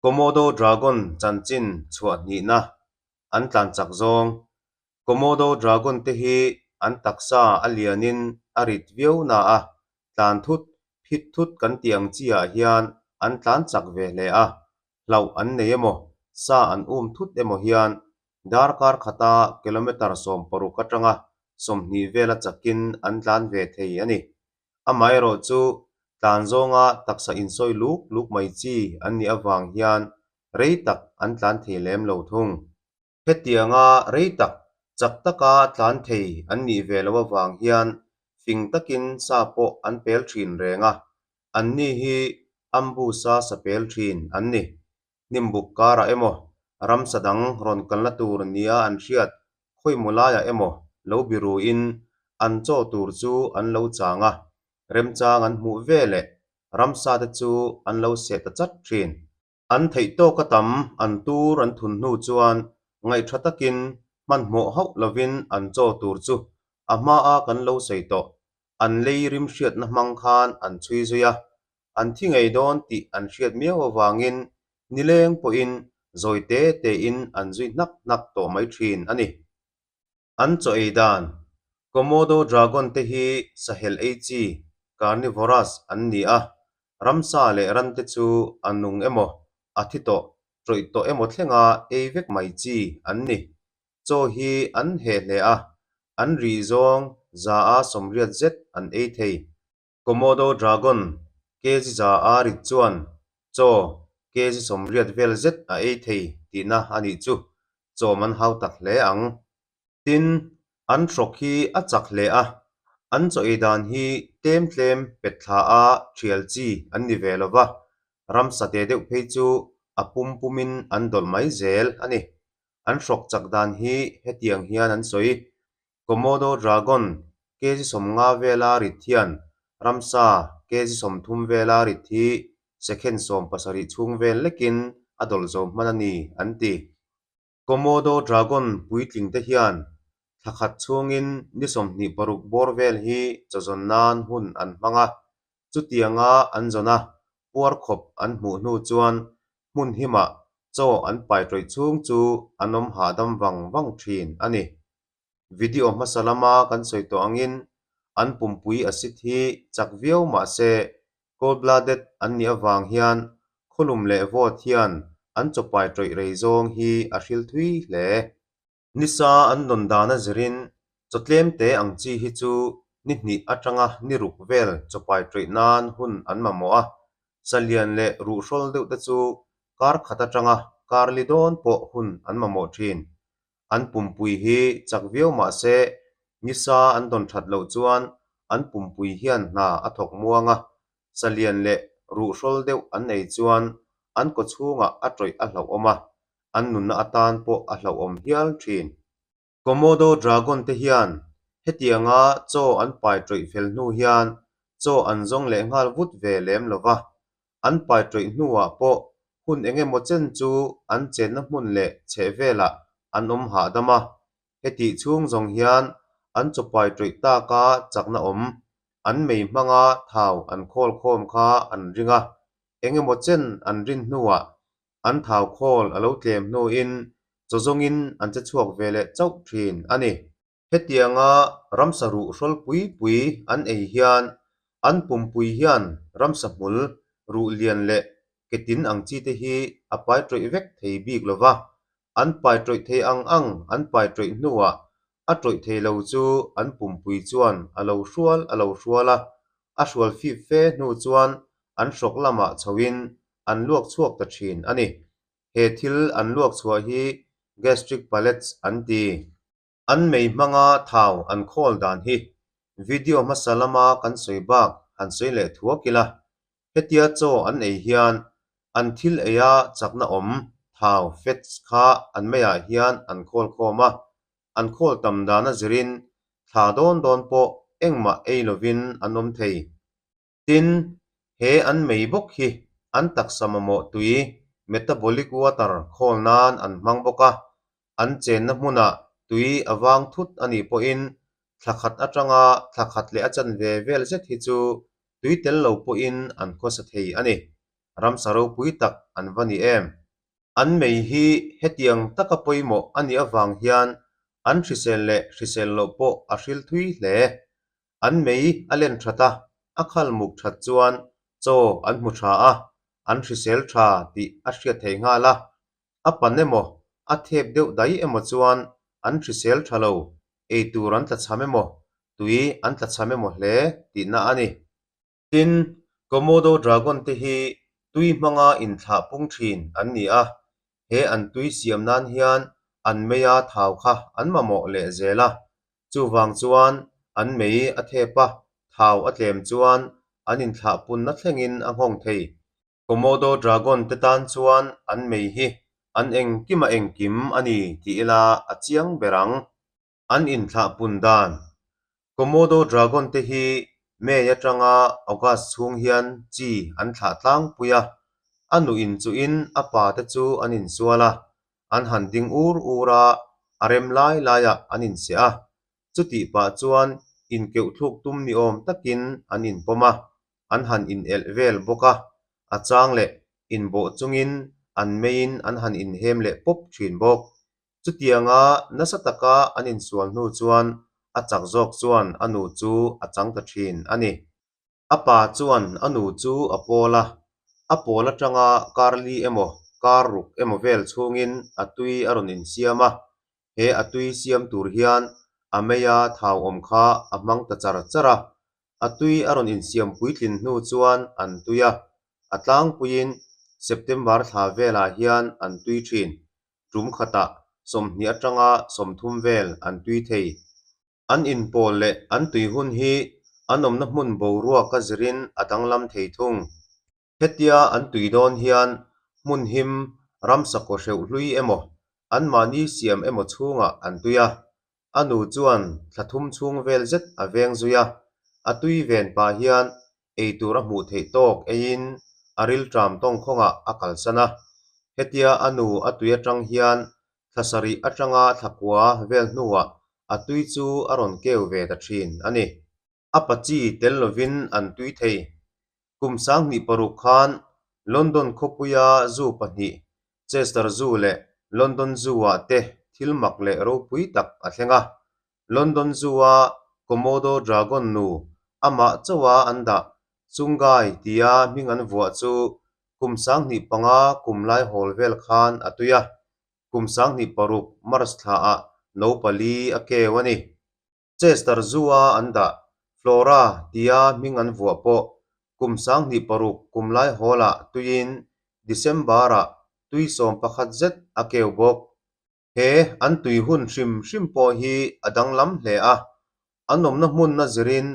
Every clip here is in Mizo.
Komodo Dragon chanchin chhuah hnihna an tlan chak zawng. Komodo Dragon te hi an taksa a lianin a rit viau na a, tlan thut, phit thut kan tih ang chi ah hian an tlan chak ve hle a, hlauh an nei emaw, sa an um thut emaw hian darkar khata kilometre 60 atanga 20 vela chakin an tlan ve thei a ni. Amaherawh chu tlan zawnga taksa insawi luk luk mai chi an nih avang hian rei tak an tlan thei lem lo thung. Hetianga rei tak, chak taka tlan thei an nih ve loh avang hian fing takin sa pawh an pel thin reng a, anni hi ambush-a sa pel thin an ni. Hnimbuk karah emaw, ramsa dang rawn kalna tur nia an hriat khawimaw laiah emaw lo biruin an chaw tur chu an lo chang a, remchang an hmuh ve leh ramsa te chu an lo seh ta chat thin. An theih tawka tam an tur an thun hnu chuan ngaihṭha takin hmanhmawh hauh lovin an chaw tur chu a hmaa kan lo sawi tawh an lei rim hriatna hmang khan an chhui zui a, an thi ngei dawn tih an hriat miau avangin nileng pawhin zawi te tein an zui hnak hnak tawh mai thin a ni. An chaw ei dan, Komodo dragon te hi sahel ei chi, carnivorous, an ni a, ramsa leh ran te chu a nung emaw, a thi tawh, tawih tawh emaw thlenga ei vek mai chi an ni. Chaw hi an heh hle a, an rih zawng 180 zet an ei thei. Komodo dragon kg 100 rit chuan chaw kg 80 vel zet a ei thei tihna a nih chu chawm an hau tak hle ang. Tin, an hrawk hi a chak hle a, an chaw ei dan hi tlem tlem pet thla a thial chi an ni ve lo va, ramsa te deuh phei chu a pum pumin an dawlh mai zel a ni. An hrawk chak dan hi hetiang hian an sawi. Komodo dragon kg 50 vela rit hian ramsa kg 30 vela rit hi second 17 chhung vel lekin a dawlh zo hman a ni, an ti. Komodo dragon puitling te hian thla khat chhungin ni 26 bawr vel hi chawzawn nan hun an hmang a, chutianga an zawn a, puar khawp an hmuh hnu chuan hmun himah chaw an pai tawih chhung chu an awm hahdam vang vang thin a ni. Video hmasa lama kan sawi tawh angin an pumpui acid hi chak viau mah se cold-blooded an nih avang hian khawlum leh vawt hian an chawpai tawih rei zawng hi a hril thui hle. Nisa an dawn dan a zirin chaw tlem te ang chi hi chu ni hnih atanga ni ruk vel chawpai tawih nan hun an mamawh a, salian leh ruhrawl deuh te chu kar khat atanga kar li dawn pawh hun an mamawh thin. An pumpui hi chak viau mah se nisa an dawn that loh chuan an pumpui hian hna a thawk muang a, salian leh ruhrawl deuh an ei chuan an kawchhungah a tawih a hlauhawm a, an nunna atan pawh a hlauhawm hial thin. Komodo dragon te hian hetianga chaw an pai tawih fel hnu hian chaw an zawng leh nghal vut ve lem lo va, an pai tawih hnuah pawh hun eng emaw chen chu an chenna hmun leh chheh velah an awm hahdam a, hetih chhung zawng hian an chaw pai tawih taka chakna awm, an mei hmanga thau an khawl khawm kha an ring a, eng emaw chen an rin hnuah an thau khawl a lo tlem hnuin chaw zawngin an che chhuak ve leh chauh thin a ni. Hetianga ramsa ruh hrawl pui pui an ei hian an pumpui hian ramsa hmul, ruh lian leh ke tin ang chi te hi a pai tawih vek thei bik lo va, an pai tawih thei ang ang an pai tawih hnuah a tawih thei lo chu an pumpui chuan a lo hrual a lo hrual a, a hrual fip fe hnu chuan an hrawk lamah chhoin an luak chhuak ta thin a ni. He thil an luak chhuah hi gastric pellets an ti. An mei hmanga thau an khawl dan hi video hmasa lama kan sawi bak han sawi leh thuak ila, hetia chaw an ei hian an thil eia chakna awm thau, fats, kha an meiah hian an khawl khawm a, an khawl tam dan a zirin thla dawn dawn pawh engmah ei lovin an awm thei. Tin, he an mei bawk hi an taksa mamawh tui, metabolic water, khawl nan an hmang bawk a, an chenna hmunah tui a vang thut a nih pawhin thla khat atanga thla khat leh a chanve vel zet hi chu tui tel lo pawhin an khawsa thei a ni. Ramsa ropui tak an va ni em? An mei hi hetiang taka pawimawh a nih avang hian an hrisel leh hrisel loh pawh a hril thui hle. An mei a len that a, a khal muk that chuan chaw an hmu tha a, an hrisel tha tih a hriat thei nghal a. A pan emaw, a thep deuh dai emaw chuan an hrisel tha lo, ei tur an tlachham emaw, tui an tlachham emaw hle tihna a ni. Tin, Komodo dragon te hi tui hmanga inthlah pung thin an ni a, he an tui siam nan hian an meia thau kha an mamawh leh zel a. Chuvang chuan an mei a thep a, thau a tlem chuan an inthlah punna thlengin a nghawng thei. Komodo dragon te tan chuan an mei hi an engkim a engkim a ni tih ila a chiang ber ang. An inthlah pun dan. Komodo dragon te hi May atanga August chhung hian chi an thlah tlangpui a, a nu inchuhin a pa te chu an insual a, an han ding ur ur a, a rem lai laiah an inseh a. Chutih pah chuan inkeuh thluk tum ni awm takin an inpawm a, an han inelh vel bawk a, a chang leh inbawh chungin an meiin an han inhem leh pawp thin bawk. Chutianga nasa taka an insual hnu chuan a chak zawk chuan a nu chu a chang ta thin a ni. A pa chuan a nu chu a pawl a, a pawl atanga kar li emaw kar ruk emaw vel chhungin a tui a rawn insiam a, he a tui siam tur hian a meia thau awm kha a hmang ta char char a, a tui a rawn insiam puitlin hnu chuan an tui a, a tlangpuiin September thla velah hian an tui thin. Tum khatah 20 atanga 30 vel an tui thei. An inpawl leh an tui hun hi an awmna hmun boruak a zirin a danglam thei thung. Hetia an tui dawn hian hmun him ramsa kaw hreuh hlui emaw, anmahni siam emaw chhungah an tui a. A nu chuan thla thum chhung vel zet a veng zui a, a tui ven pah hian eitur a hmuh theih tawk eiin a rilṭam tawngkhawngah a kalsan a. Hetia a nu a tui aṭang hian thla sarih aṭanga thla kua vel hnuah a tui chu a rawn keu ve ta ṭhin a ni. A pa chi tel lovin an tui thei. Kum 2006 khan London khawpuia zoo pahnih, Chester Zoo leh London Zoo-ah te thil mak leh ropui tak a thleng a. London Zoo-a Komodo dragon nu amah chauha an dah Chungai tia hming an vuah chu kum 2005 kum lai hawl vel khan a tui a, kum 2006 March thlaah no pali a keu a ni. Chester Zoo-a an dah Flora tia hming an vuah pawh kum 2006 kum lai hawlah tuiin December-ah tui 11 zet a keu bawk. He an tui hun hrim hrim pawh hi a danglam hle a, an awmna hmunna zirin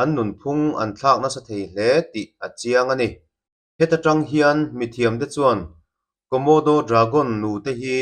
an nunphung an thlak nasa thei hle tih a chiang a ni. Heta tang hian mithiamte chuan Komodo dragon nute hi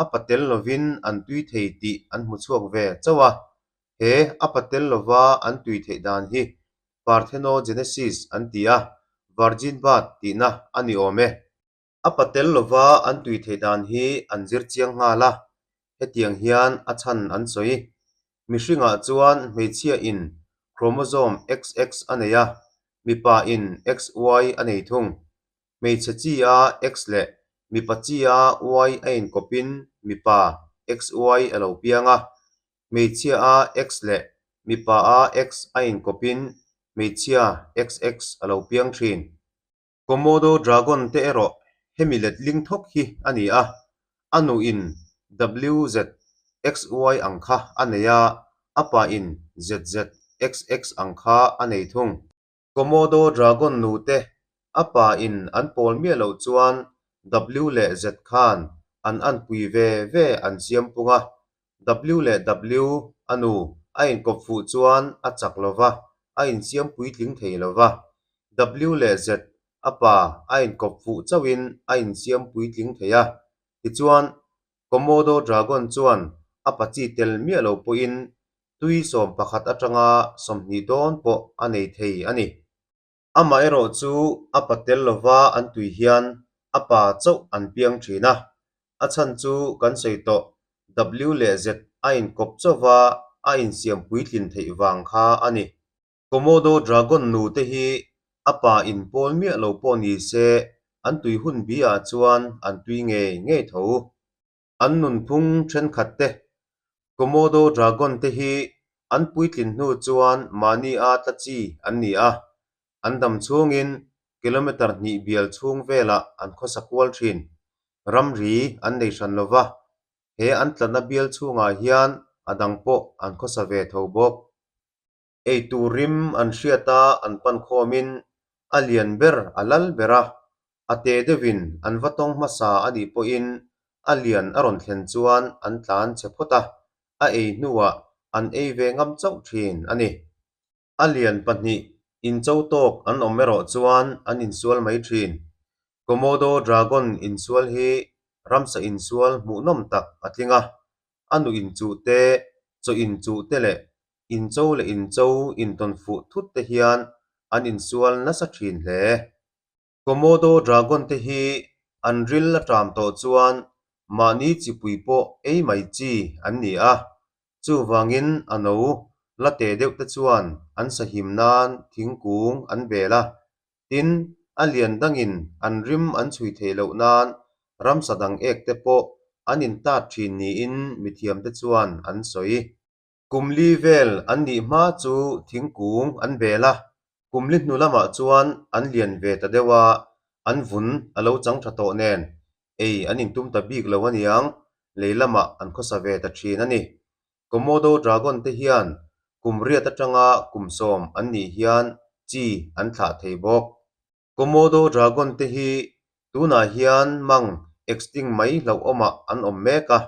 a patel lovin an tui thei tih an hmu chhuak ve chauh a, he a patel lova an tui theih dan hi Parthenogenesis an ti a, virgin birth tihna a ni awm e. A patel lova an tui theih dan hi an zir chiang nghal a, hetiang hian a chhan an sawi. Mihringah chuan hmeichhia in chromosome XX a nei a, mipa in XY a nei thung. Hmeichhe chi a X leh mipa chi a Y a inkawpin mipa XY a lo piang a, hmeichhia a X leh mipa a X a inkawpin hmeichhia XX a lo piang thin. Komodo dragon te erawh hemi letling thawk hi a ni a, a nuin WZXY ang kha a nei a, a pain ZZXX ang kha a nei thung. Komodo dragon nute a pain an pawl miah loh chuan W leh Z khan an anpui ve ve an siam pung a, W leh W a nu a inkawp fuh chuan a chak lo va, a insiam puitling thei lo va. W leh Z a pa a inkawp fuh chauhin a insiam puitling thei a. Tichuan, Komodo dragon chuan a pa chi tel miah lo pawhin tui 11 atanga 20 dawn pawh a nei thei a ni. Amaherawh chu a pa tel lova an tui hian a pa chauh an piang thin a, a chhan chu kan sawi tawh W leh Z a inkawp chauva a insiam puitlin theih vang kha a ni. Komodo dragon nu te hi a pa inpawl miah lo pawh ni se. an tui hun bi ah chuan an tui ngei ngei tho. An nunphung thenkhat te, Komodo dragon te hi an puitlin hnu chuan mahni a tla chi an ni a, an dam chhungin kilometre hnih bial chhung velah an khawsa kual thin. Ramri an nei hran lova, he an tlatna bial chhungah hian a dang pawh an khawsa ve tho bawk. Eitur rim an hriat a an pan khawmin a lian ber a lal ber a, a te deuhin an va tawng hmasa a nih pawhin a lian a rawn thlen chuan an tlan chhe phawt a, a ei hnuah an ei ve ngam chauh thin a ni. A lian pahnih incho tawk an awm erawh chuan an insual mai thin. Komodo dragon insual hi ramsa insual hmuhnawm tak a tling a, a nu inchuh te, chaw inchuh te leh incho leh incho intawn fuh thut te hian an insual nasa thin hle. Komodo dragon te hi an ril a ṭam tawh chuan mahni chipui pawh ei mai chi an ni a, chuvangin a no la te deuh te chuan an sahim nan thingkung an bel a, tin a lian dangin an rim an chhui theih loh nan ramsa dang ek te pawh an intat thin niin mithiamte chuan an sawi. Kum li vel an nih hma chu thingkung an bel a, kum li hnu lamah chuan an lian ve ta deuh a, an vun a lo chang tha tawh nen ei an intum ta bik lo aniang, lei lamah an khawsa ve ta thin a ni. Komodo dragon te hian kum riat atanga kum sawm an nih hian chi an thlah thei bawk. Komodo dragon te hi tunah hian mang extinct mai hlauhawmah an awm mek a,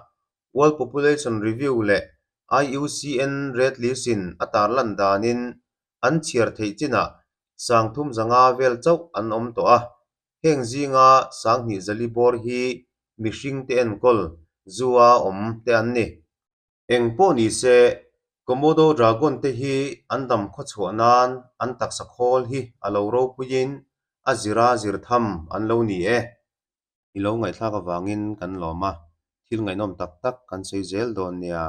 World Population Review leh IUCN Red List in a tarlan danin an chhiar theih chinah sangthum zanga vel chauh an awm tawh a, heng zinga sanghnih zali bawr hi mihring te enkawl zua awm te an ni. Eng pawh ni se, Komodo dragon te hi an dam khawchhuah nan an taksa khawl hi a lo ropuiin a zira zir tham an lo ni e. I lo ngaihthlak avangin kan lawm a, thil ngaihnawm tak tak kan sawi zel dawn nia.